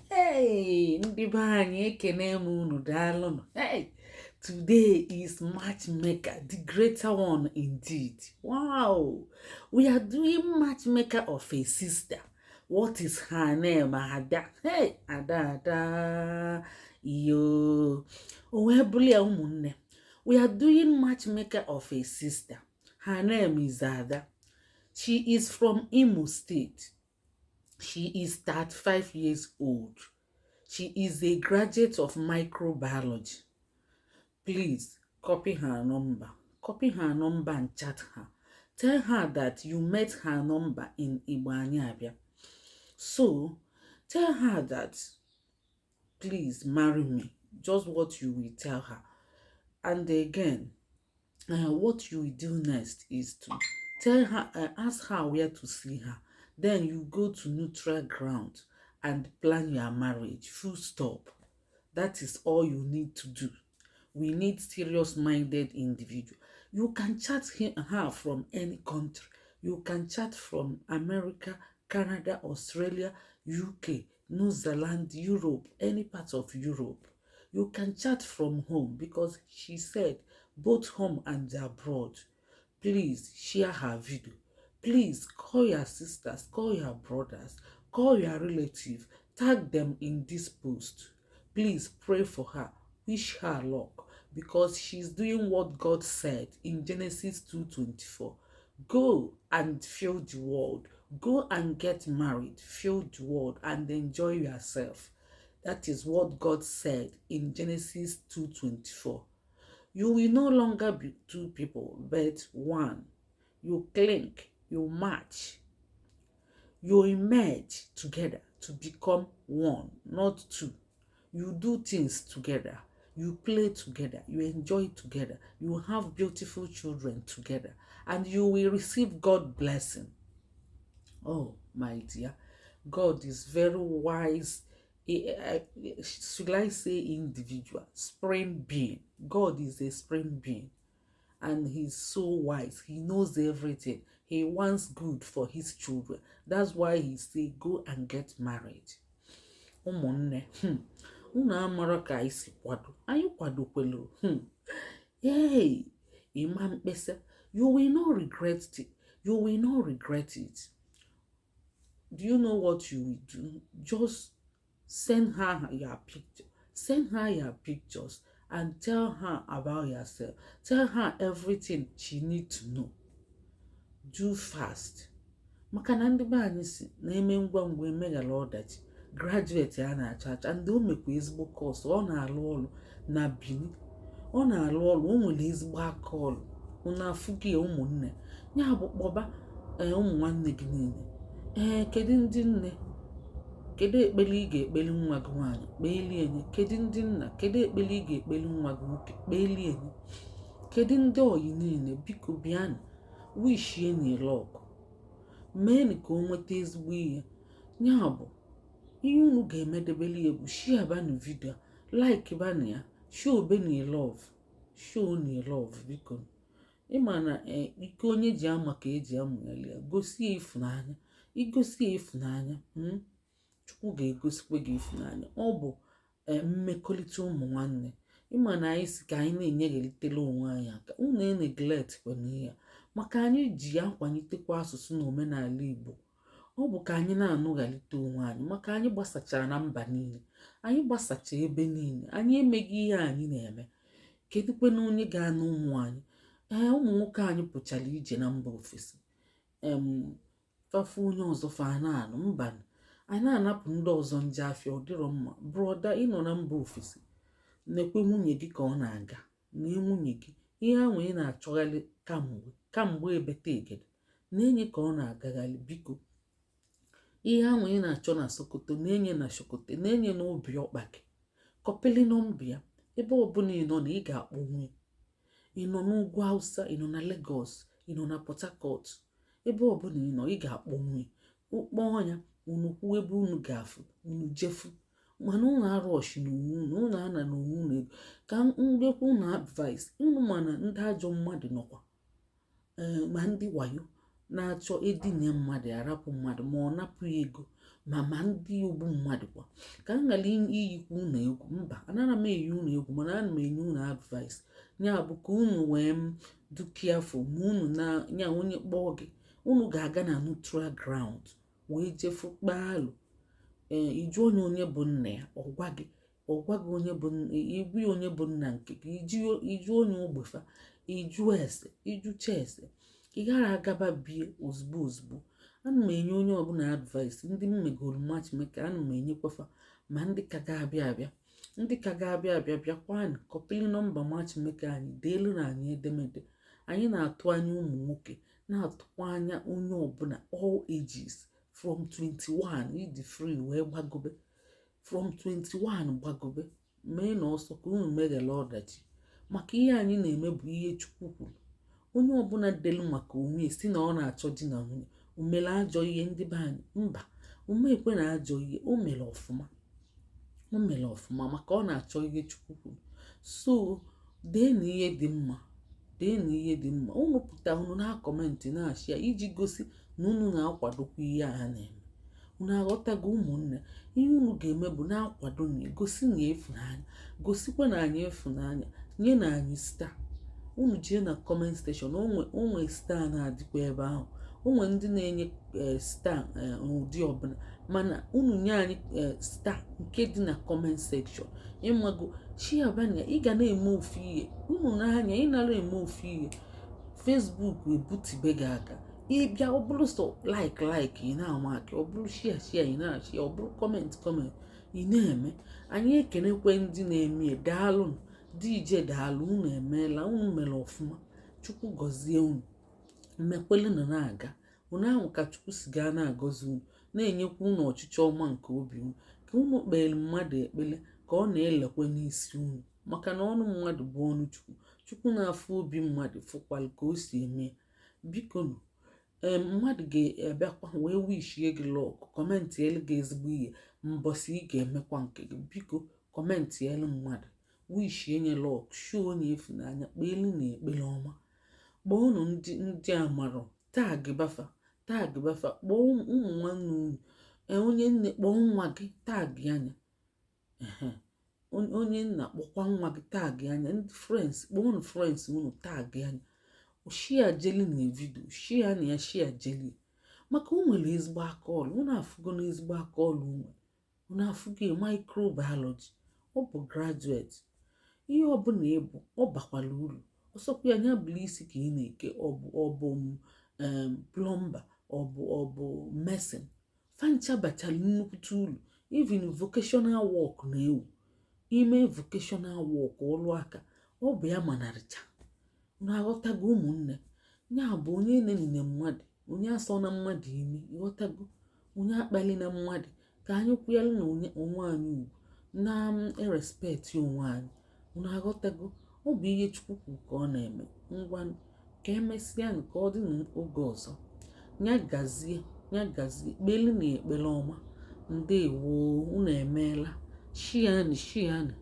Hey, ndị be anyị, ekene m unu, daalụnụ. Hey, today is matchmaker, the greater one indeed. Wow, we are doing matchmaker of a sister. What is her name? Ada. Hey, Ada, Ada iyo, o wee bụrụ ya. Ụmụnne, we are doing matchmaker of a sister. Her name is Ada. She is from Imo State. She is 35 years old. She is a graduate of microbiology. Please copy her number. Copy her number and chat her. Tell her that you met her number in Igbo Abia. So tell her that, "Please marry me." Just what you will tell her. And again, what you will do next is to tell her, ask her where to see her. Then you go to neutral ground and plan your marriage. Full stop. That is all you need to do. We need serious minded individual. You can chat her from any country. You can chat from America, Canada, Australia, UK, New Zealand, Europe, any part of Europe. You can chat from home because she said both home and abroad. Please share her video. Please call your sisters, call your brothers, call your relative, tag them in this post. Please pray for her, wish her luck, because she's doing what God said in Genesis 2:24. Go and fill the world. Go and get married, fill the world and enjoy yourself. That is what God said in Genesis 2:24. You will no longer be two people, but one. You clink, you match, you emerge together to become one, not two. You do things together, you play together, you enjoy together, you have beautiful children together, and you will receive God blessing. Oh, my dear, God is very wise. Should I say individual? Supreme being. God is a supreme being and he's so wise. He knows everything. He wants good for his children. That's why he say, "Go and get married." Ụmụnne, unu amara ka anyị si kwado. Anyị kwadokwelu. Hey, ịma mkpesa. You will not regret it. You will not regret it. Do you know what you will do? Just send her your picture. Send her your pictures and tell her about yourself. Tell her everything she need to know. Do fast. Maka na ndị be anyị si na-eme ngwa ngwa emeghara ọdachi. Graduate a na-achọ achọ, ndị o mekwa ezigbo course, ọ na-alụ ọrụ na Benin. Ọ na-alụ ọrụ, o nwere ezigbo aka ọrụ. Unu afụghị ya, ụmụnne? Ya bụ, kpọba ee ụmụ nwanne gị niile. Ee, kedu ndị nne? Kedu ekpere ị ga-ekpeli nwa gị nwaanyị? Kpeelie nye. Kedu ndị nna? Kedu ekpere ị ga-ekpeli nwa gị nwoke? Kpeelie nye. Kedu ndị oyi niile? Biko bịanụ wishie na luck, meenụ ka o nweta ezigbo ihe. Ya bụ ihe unu ga-emedebeli ya bụ sharebanụ video, likebanụ ya, showbenu love, show na love, biko. Ịma na ike onye ji ama ka eji amụnyere ya. Gosi ya ịfụnanya. Igosi ya ịfụnanya, Chukwu ga-egosikwa gị ịfụnanya. Ọ bụ mmekọrịta ụmụ nwanne. Ịma na anyị si ka anyị na-enyeghelitela onwe anyị aka. Unu e-neglect kwana ihe a, maka anyị ji ya akwalitekwa asụsụ na omenala Igbo. Ọ bụ ka anyị na-anụghalite onwe anyị, maka anyị gbasachara na mba niile, anyị gbasacha ebe niile. Anyị emeghị ihe anyị na-eme, kedụkwana onye ga-anụ ụmụ anyị? Ee, ụmụ nwoke anyị pụchara ije na mba ofesi, em fafu onye ọzọ fa na-anụ mba. Anyị na-anapụ ndị ọzọ nje afịa. Ọ dịrọ mma. Brother, ịnọ na mba ofesi, nekwe nwunye gị ka ọ na-aga na nwunye gị ihe ahụ ị na-achọgharị kamgbe kamgbe, ebete egede na-enye ka ọ na-agagharị. Biko, ihe ahụ ị na-achọ na Sokoto na-enye na Sokoto, na-enye n'obi ọkpa gị. Copylị nọmba ya. Ebe ọbụla ị nọ na ị ga-akpọ nwunye. Ị nọ n'ugwu Hausa, ị nọ na Lagos, ị nọ na Port Harcourt, ebe ọbụla ị nọ, ị ga-akpọ nwunye. Kpọọ ya, unu kwuo ebe unu ga-afụ, unu jefu. Mana unu arọshi na onwe unu, unu ana na onwe unu ego. Ka ndekwa unu advice unu. Mana ndị ajọ mmadụ nọkwa, ee, ma ndị wayo na-achọ edinye mmadụ, arapụ mmadụ, ma ọ napụ ya ego, ma Ma ndị ogbu mmadụ kwa, ka m ghara iyikwa unu egwu. Mba, anara m eyi unu egwu, mana ana m enye unu advice, ya bụ ka unu wee m du careful ma unu na ya. Onye kpọọ gị, unu ga-aga na neutral ground wee jefu kpaalụ. Ee, ịjụ onye, onye bụ nna ya, ọ gwa gị onye bụ igwu ya, onye bụ nna nke gị. Ịjụ onye ogbefa, ịjụ ese, ịjụcha ese, ị gaghị agaba bie ozugbo ozugbo. Ana m enye onye ọbụla advice. Ndị m megoro matchmaker, ana m enyekwafa, ma ndị ka ga-abịa abịa, ndị ka ga-abịa abịa, bịakwanụ kọpịlị nọmba matchmaker anyị, deelu na anyị edemede. Anyị na-atụ anya ụmụ nwoke, na-atụkwa anya onye ọbụla, all ages, from 21 ịdị free wee gbagobe, from 21 gbagobe. Mee na ọsọ ka unu meghele ọdachi, maka ihe anyị na-eme bụ ihe Chukwu kwuru. Onye ọbụla delu maka onwe si na ọ na-achọ di na nwunye, o mere ajọ ihe? Ndị be anyị, mba, omekwe na ajọ ihe. O mere ọfụma, o mere ọfụma, maka ọ na-achọ ihe Chukwu kwuru. So dee na ihe dị mma, dee na ihe dị mma. Unu pụta, unu na-acomment, na-ashare ya iji gosi na unu na-akwadokwa ihe a na-eme. Unu aghọtago, ụmụnne? Ihe unu ga-eme bụ na-akwado na gosi na ịfụnanya, gosikwa na anyị ịfụnanya, nye na anyị star. Unu jee na comment section, onwe star na-adịkwa ebe ahụ. Onwe ndị na-enye star n'ụdị ọbụla, mana unu nye anyị star nke dị na comment section. Ịmago chiabanya, ị ga na-eme ofu ihe unu n'anya, ị nara eme ofu ihe, Facebook ebutibe gị aka. Ịbịa, ọ bụrụ sọ like like ị na-ama aka, ọ bụrụ share share ị na-ashare, ọ bụrụ comment comment ị na-eme. Anyị ekenekwe ndị na-eme. Daalụ dị ije, daalụ, unu emeela, unu mere ọfụma. Chukwu gọzie unu. Mmekwele na na-aga unu ahụ ka Chukwu si gaa na-agọzi unu, na-enyekwa unu ọchịchọ ọma nke obi unu. Ka unu kpere mmadụ ekpere, ka ọ na-elekwe n'isi unu, maka na ọnụ mmadụ bụ ọnụ Chukwu. Chukwu na-afụ obi mmadụ, fụkwalụ ka o si eme ya. Biko nụ, ee, mmadụ ga-abịakwa wee wishie gị luck, comment elu gị ezigbo ihe mbọsị ị ga-emekwa nke gị. Biko, comment elu mmadụ, wishie nye luck, show onye ịfụnanya, kpeelu na ekpere ọma. Kpọọ unu ndị amarọ, tag bafa, tag bafa. Kpọọ ụmụ nwanne unu. Ee, onye nne, kpọọ nwa gị, tag anya. Onye nna, kpọkwa nwa gị, tag anya. Ndị friends, kpọọ friends unu, tag anya. Share jeli na video, share na ya, share jeli, maka o nwere ezigbo aka ọlụ. Unu afụgo na ezigbo aka ọlụ nwe. Unu afụgo microbiology, ọ bụ graduate. Ihe ọbụla ịbụ, ọ bakwala uru. Ọsọkwa ya anya bụrụ isi ka ị na-eke, ọ bụ plumber, ọ bụ mason, fancha bachara nnukwute uru. Even vocational work na-ewu ime, vocational work, ọrụ aka, ọ bụ ya manarịcha. Unu aghọtago, ụmụnne? Ya bụ onye nenine mmadụ, onye asọ na mmadụ imi. Ịghọtago? Onye akpali na mmadụ. Ka anyị kwụnyere na onwe anyị ugwu, na erespect onwe anyị. Unu aghọtago? Ọ bụ ihe Chukwu kwuru ka ọ na-eme. Ngwa, ka emesịa, ka ọ dị n'oge ọzọ. Ya gazie, ya gazie. Kpelu na ekpere ọma. Ndewo, unu emeela. Share nụ, share nụ.